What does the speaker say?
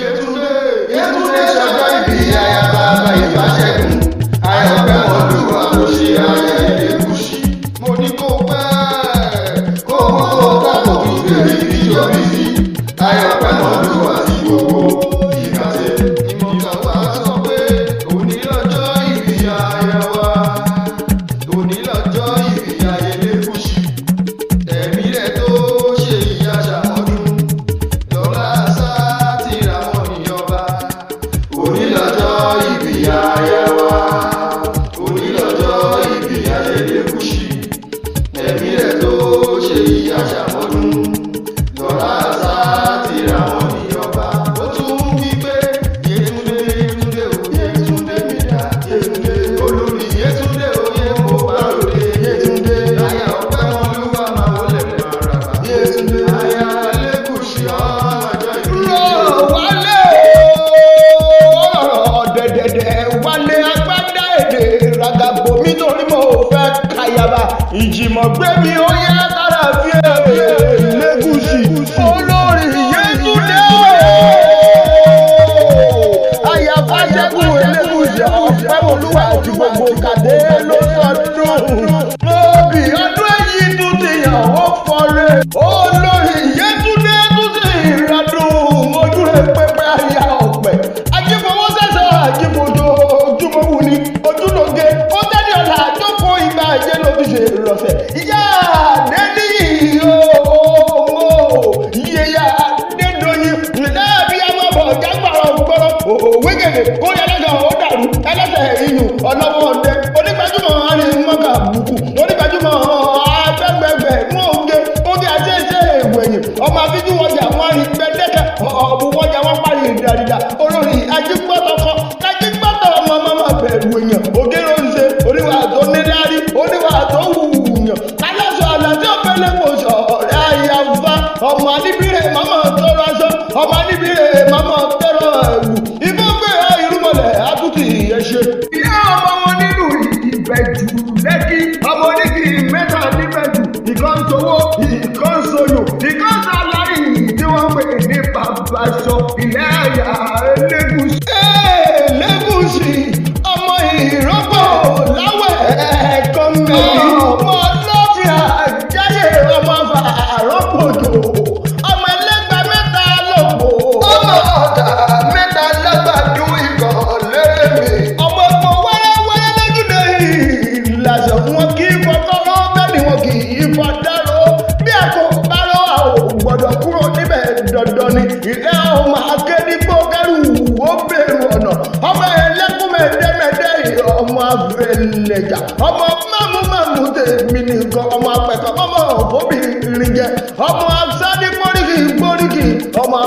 Yétúndé Yétúndé ṣọjọ́ ìbí aya bàbá Ìfàṣẹ́gun ayọ̀pẹ́ mọ́lúwà tó ṣe aya Elégùṣì. Mo ní kó pẹ́ kó mọ́ kó kápò tún fèrè ìjọ bí sí ayọ̀pẹ́ mọ́lúwà sí gbogbo ìkàtẹ́. Ìmọ̀ká wa sọ pé òní lọ́jọ́ ìbí aya wa, òní lọ́jọ́ ìbí aya Elégùṣì, ẹ̀mí rẹ̀ tó ṣe ìyá ṣàmọ́dún lọ́la sátìrà wọn níyọba. Òní lọ́jọ́ ìbí aya wa, òní lọ́jọ́ ìbí aya Elégùṣì, ẹ̀mí rẹ̀ tó ṣe ìyá ṣàmọ́dún lọ́la sátìrà wọn níyọba. Ó tún wí pé Yétúndé Yétúndé o Yétúndé mi dá Yétúndé olórí Yétúndé o yé mo bá ròde Yétúndé aya ọpẹ́ mọ́lúwà máa wọlé màràbà Yétúndé aya Elégùṣì ọlọ́jọ́ ìbí. Rọ̀ wálé ọ̀rọ̀ dẹ̀dẹ̀dẹ̀ wálé agbádá èdè ragabo mi torí mo fẹ́ kayaba ìjìmọ̀ gbé mi ó yá kára fi èrè Elégùṣì olórí Yétúndé àyàfà ṣẹ́gun Elégùṣì ọ̀pẹ́ olúwa àti gbogbo kàdé ló sọdún lóbi ọdún èyí tún ti yàn ó fọre olórí Yétúndé tún ti ìrọ̀dùn ojú rẹ̀ pẹpẹ àyà ọ̀pẹ ajífowó sẹ̀sọ̀ ajífojo ojúmọ́wù ni ojúlóge ó tẹ́lẹ̀ ọ̀la àjókòó ìgbà ajé ló fi ṣe ìrọ̀sẹ̀ ìyá àdéníyì ooo ìyẹyà àdédọ́yìn láàbí amọ̀bọ̀ jágbàrọ̀ gbọ́rọ̀ òwe gèdè kó yẹ lọ́sọ̀ ó dàrú ẹlẹ́sẹ̀ iyùn ọlọ́wọ́ ọdẹ onígbàjúmọ̀ arìnrìnmọ́kà bùkù onígbàjúmọ̀ abẹ́gbẹ̀gbẹ̀ mú oge oge àṣẹṣe ìwẹ̀yìn ọmọ afíjú wọjà wọn rìn gbẹdẹ́kẹ̀ ọ̀bù wọjà wọn parí ìdàrídà olórí ajígbọ́tọ̀kọ ajígbọ́tọ̀ ọmọ mọ́mọ́ bẹ̀rù èèyàn ògèrò ń ṣe oníwà tó níláárí oníwà tó wùyàn aláṣọ àlàjọ pẹlẹ kò sọ ọ̀rẹ́ àyàfà ọmọ alíbírè mọ́mọ́ tọrọ aṣọ ọmọ alíbírè mọ́mọ́ tọrọ ẹ̀wù ìbọn gbé irúmọlẹ̀ àtúntì ẹ̀ṣẹ̀. Ìyá ọmọ wọn nínú ìbẹ̀jù lẹ́kí ọmọ oníkì mẹ́ta níbẹ̀jù ìkan sowó ìkan soyò ìkan sálárì tí wọ́n pè ní bàbáṣọ ilé àyà Elégùṣì. Elégùṣì ọmọ ìrọ́pò láwẹ̀ ẹ̀kọ́ mẹ́rin ọmọ ọlọ́fíà jáyé ọmọ àrọ́pòjò ọmọ ẹlẹ́gbàá mẹ́ta lọ́pọ̀ Ọmọ ọ̀tà mẹ́ta lágbàdo ìkànnlé mi. ọmọ ọmọ wẹ́rẹ́wẹ́rẹ́ lójúde ìlàsọ̀ wọn kì í fọkọ́rọ́ bẹ́ẹ̀ ni wọn kì í fọdáró bí a kò bá rọ a ò gbọ́dọ̀ kúrò níbẹ̀ dandan ni ilé ọmọ akédìgbò kẹrù ó bẹ̀rù ọ̀nà ọmọ ẹlẹ́kùn mẹ́dẹ́mẹ́dẹ́ ọmọ afẹlẹ̀jà ọmọ mámúmámú tèmi nìkan ọmọ apẹ̀kọ́ ọmọ òfóbìnrin jẹ ọmọ asádì gbóríkì gbóríkì ọmọ